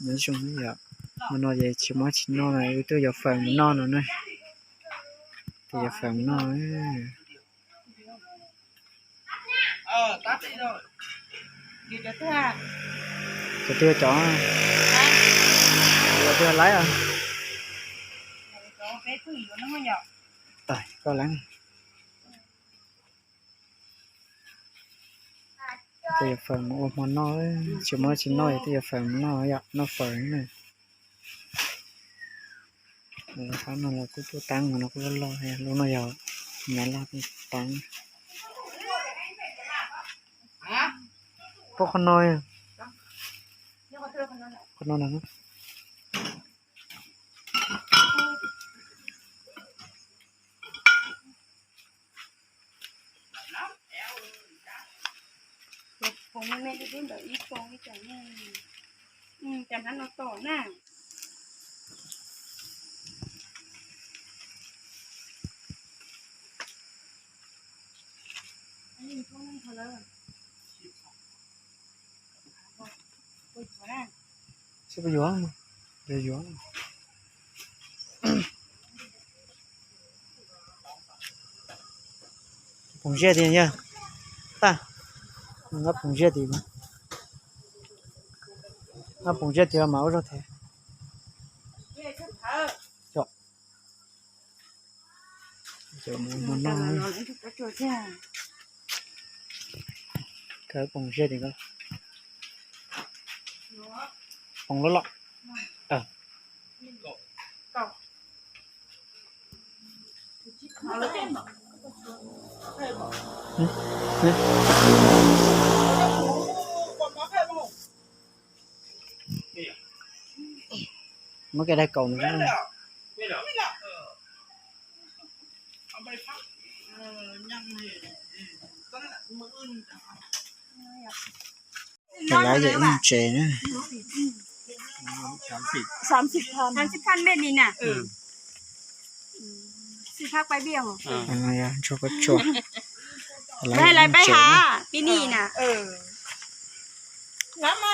Nyob zoo yom, hmo no ces tsis muaj tsis noj na, wb tuaj yuav fawm mus noj no na. Tuaj yuav fawm mus noj. Cov twg cov, cov twg laib os? Tais koj leeb. Tuaj yuav fawm mus ua hmo noj, tsis muaj tsis noj, tuaj yuav fawm mus noj yom, noj fawm na. Qab no los kuj tuaj taab, no kuj loj loj, lub no yog nyav loj taab. Pom qhov no, qhov no na. Poos me me li lub ntawm ib poos ib co, cas hnab no tom na. Sib puas yuav, yuav yuav. Poos ziaj tiag yog, tag, nqa poos ziaj tiag, nqa poos ziaj tiag mas ua zog thiab. Cov mus no, kawg poos ziaj tiag, poos loj loj. Muab kev daig kaum nws. Lawv yawm ib tsev na. Xav xij phaj npej li na. Xij phaj paib biaj. Ntsuag pob tsuas. Lawv lawv paib ha pib ni na. Lawv mus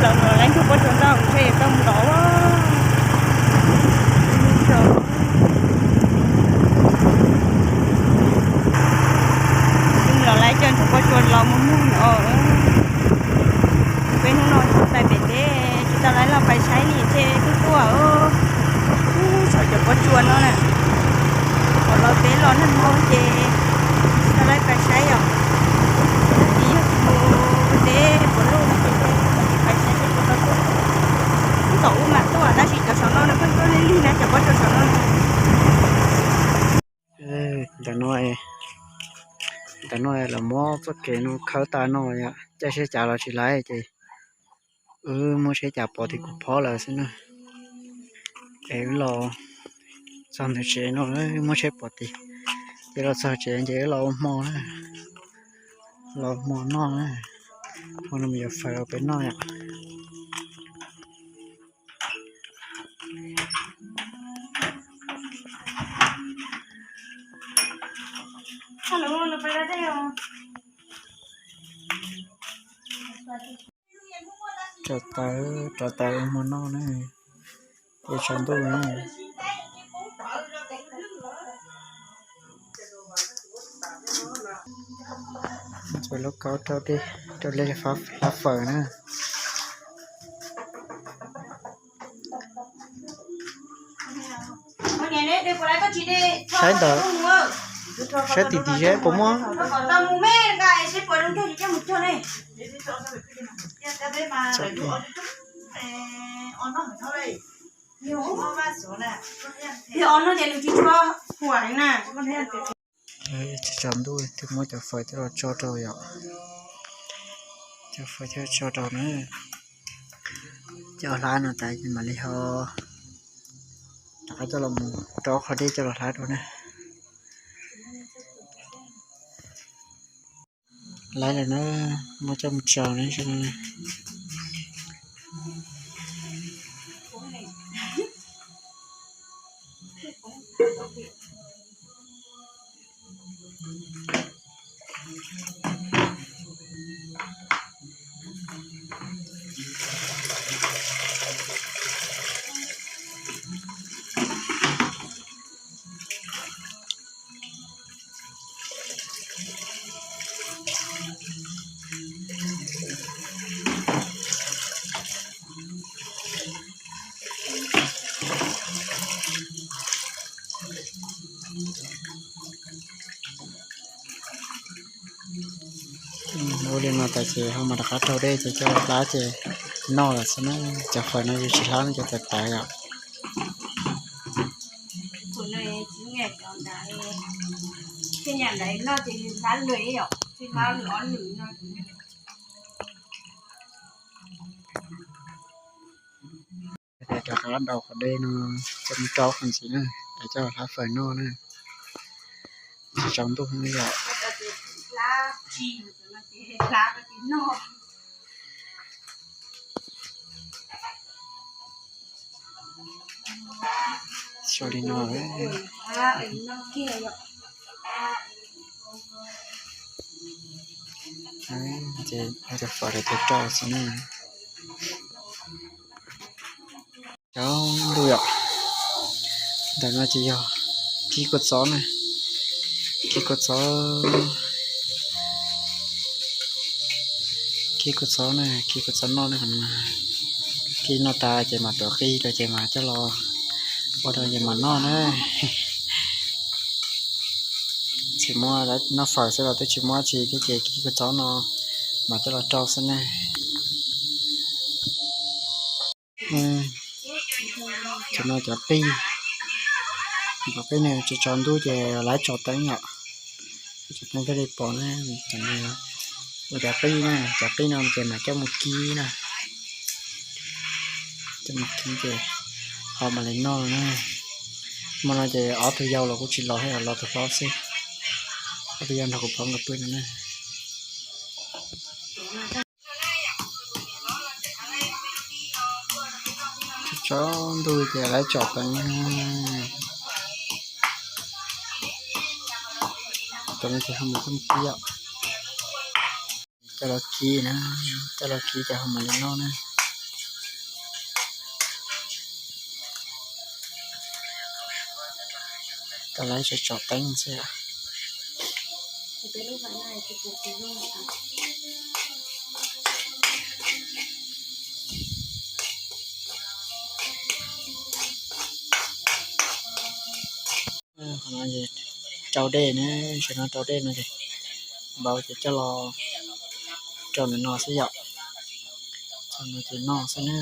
los lawv ntsuag pob tsuas ntau ntshe tau mus lov. Mus los lawv coj ntsuag pob tsuas los mus muag os. Peb hnub no tsis tau pem teb, tsis tau lawv los pais saib li ces kuj quaj os. Saib cov pob tsuas no na, los peb los nag hmo ces tsis tau lawv pais saib os. Tab sis yog mus teb puas luj no ces pais saib ces puas tau tuaj. Ub tom ub mas tuaj tab sis cov saum no nws pheej tuaj lig lig na, cov pob tsuas saum no. Ntawm no, ntawm no lawv muab txoj kev no khawb tas no, caij tsheb cav los tsis laiv ces wb muab tsheb cav pov tim kuv phob lawm xwb na. Es wb los txog ntawm tsev no, muab tsheb pov tim, ces los txog tsev ces wb los ua hmo na, los ua hmo noj na. Hmo no mus yuav fawm rau peb noj yom. Rau taws, rau taws ua hmo noj na, ces tsaus ntuj na. Tsuas lub kaub rau dej, rau dej hlab fawm na. Saib ntawd, saib tim tim zeb puas muaj. Tsaus ntuj twb muab cov fawm coj los tso rau yom. Cov fawm coj tso rau na. Coj hlab no tas mam li ho rov qab coj los mus rau qhov dej coj los hlab dua na. Lawv lawm na, muab coj mus tsaus na. Ua li no tas ces ho mam rov qab rau dej ces coj los hlab ces noj lawm xwb na. Cov fawm no yus tsis hlab no ces tawv tawv yom. Rov qab daus qhov dej no coj mus rau qhov ntxiv na, es coj los hlab fawm noj na. Tsis tsaus ntuj heev li yom. Xyov li no, ces cov fawm lawv tus rau xwb na. Cov ntuj yom, ntawm no ces yog kib kua txob na, kib kua txob, kib kua txob na, kib kua txob noj na. Kib noj tas ces mam tuav qij rau ces mam coj los ua rau ces mam noj na. Tsis muab noj fawm xwb los twb tsis muab tsi thiab ces kib kua txob no mam coj los rau xwb na. Cov no cov qij, cov qij no tsis tsaus ntuj ces lawv tso teeb yom. Tso teeb thiaj li pom na. Ua cov qij na, cov qij no ces mam coj mus kib na. Coj mus kib ces ho mam li noj na. Hmo no ces ob tug yau los kuj tsis los thiab, los tus hlob xwb. Ob tug yau nrog kuv pab nkawd pw no na. Tsaus ntuj ces lawv tsom teeb. Cov no ces ho mus kib yom. Coj los kib na, coj los kib ces ho mam li noj na. Cov lawv tsom tsom teeb xwb. Qhov no rau dej na, tam no rau dej no ces npau ces coj los rau ntawm no xwb yom. Tam no ces noj xwb na.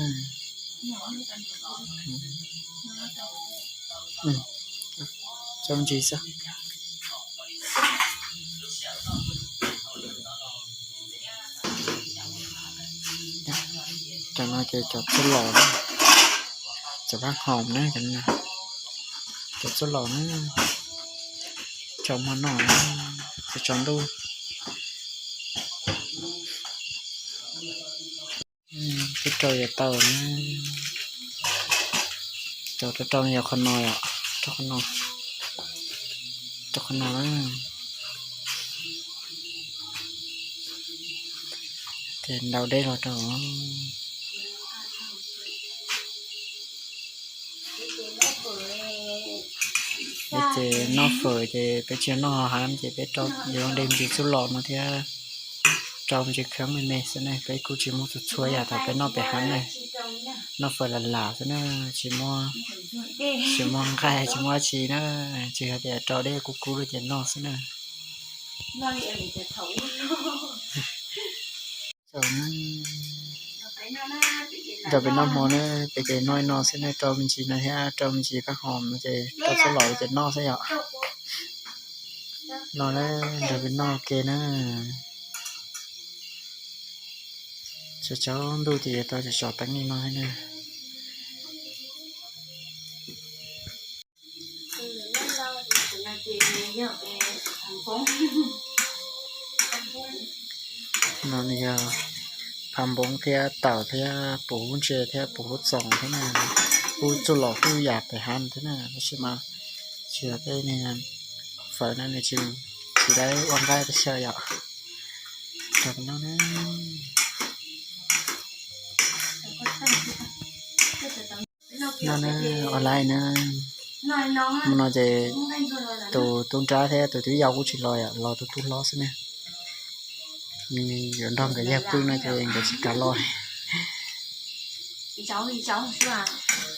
Coj ntsis xwb. Cov no ces cov txuj lom, cov pab hoom na, cov txuj lom na, rau hmo noj, tsis tsaus ntuj. Twb rau yuav tau na, rau rau rau no yog qhov no yom, rau qhov no, rau qhov no na. Ces ntaus dej los rau. Peb ces noj fawm ces peb tsis noj hauv hav ces peb rau yuav dej me ntsis txuj lom no thiab, rau me ntsis kheeb me me xwb ne. Peb kuj tsis muaj txhua txhua yam thaum peb noj pem hav ne. Noj fawm lam lam xwb na, tsis muaj, tsis muaj nqaij tsis muaj dab tsi na, tsis hais tias rau dej kub kub li ces noj xwb na. Nrog peb noj hmo na, peb ces noj li no xwb ne, rau me ntsis no thiab rau me ntsis pab hoom no ces rau txuj lom ces noj xwb yom. No na, nrog peb noj ua ke na. Tsaus tsaus ntuj ces yuav tau tsom tsom teeb li no thiab na. Nws yog phav npoob thiab taum thiab puv ntses thiab puv txoos thiab na, kuj txuj lom kuj yam pem hav thiab na, tab sis mas tsis yog tej niag fawm no nws tsis, tsis laib ua nqaij peb xyaw yom. Rau peb noj na. Noj na, ua laij na. Hmo no ces tus tub nrab thiab tus tub yau kuj tsis los, los tus tub hlob xwb na. Yuav nrog nkawd yag pw no ces nkawd tsis kam los.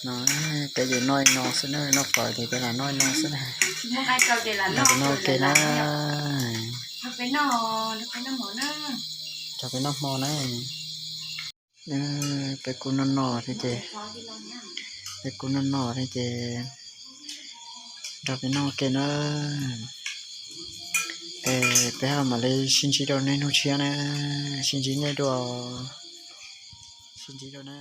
No, peb ces noj li no xwb na, noj fawm ces peb lam noj li no xwb na. Nrog peb noj ke na. Nrog peb noj hmo na. Peb kuj noj noj thiab ces, peb kuj noj noj thiab ces nrog peb noj ke na. Es peb ho mam li sib ntsib rau nej hnub tshiab na. Sib ntsib nej dua. Sib ntsib dua na.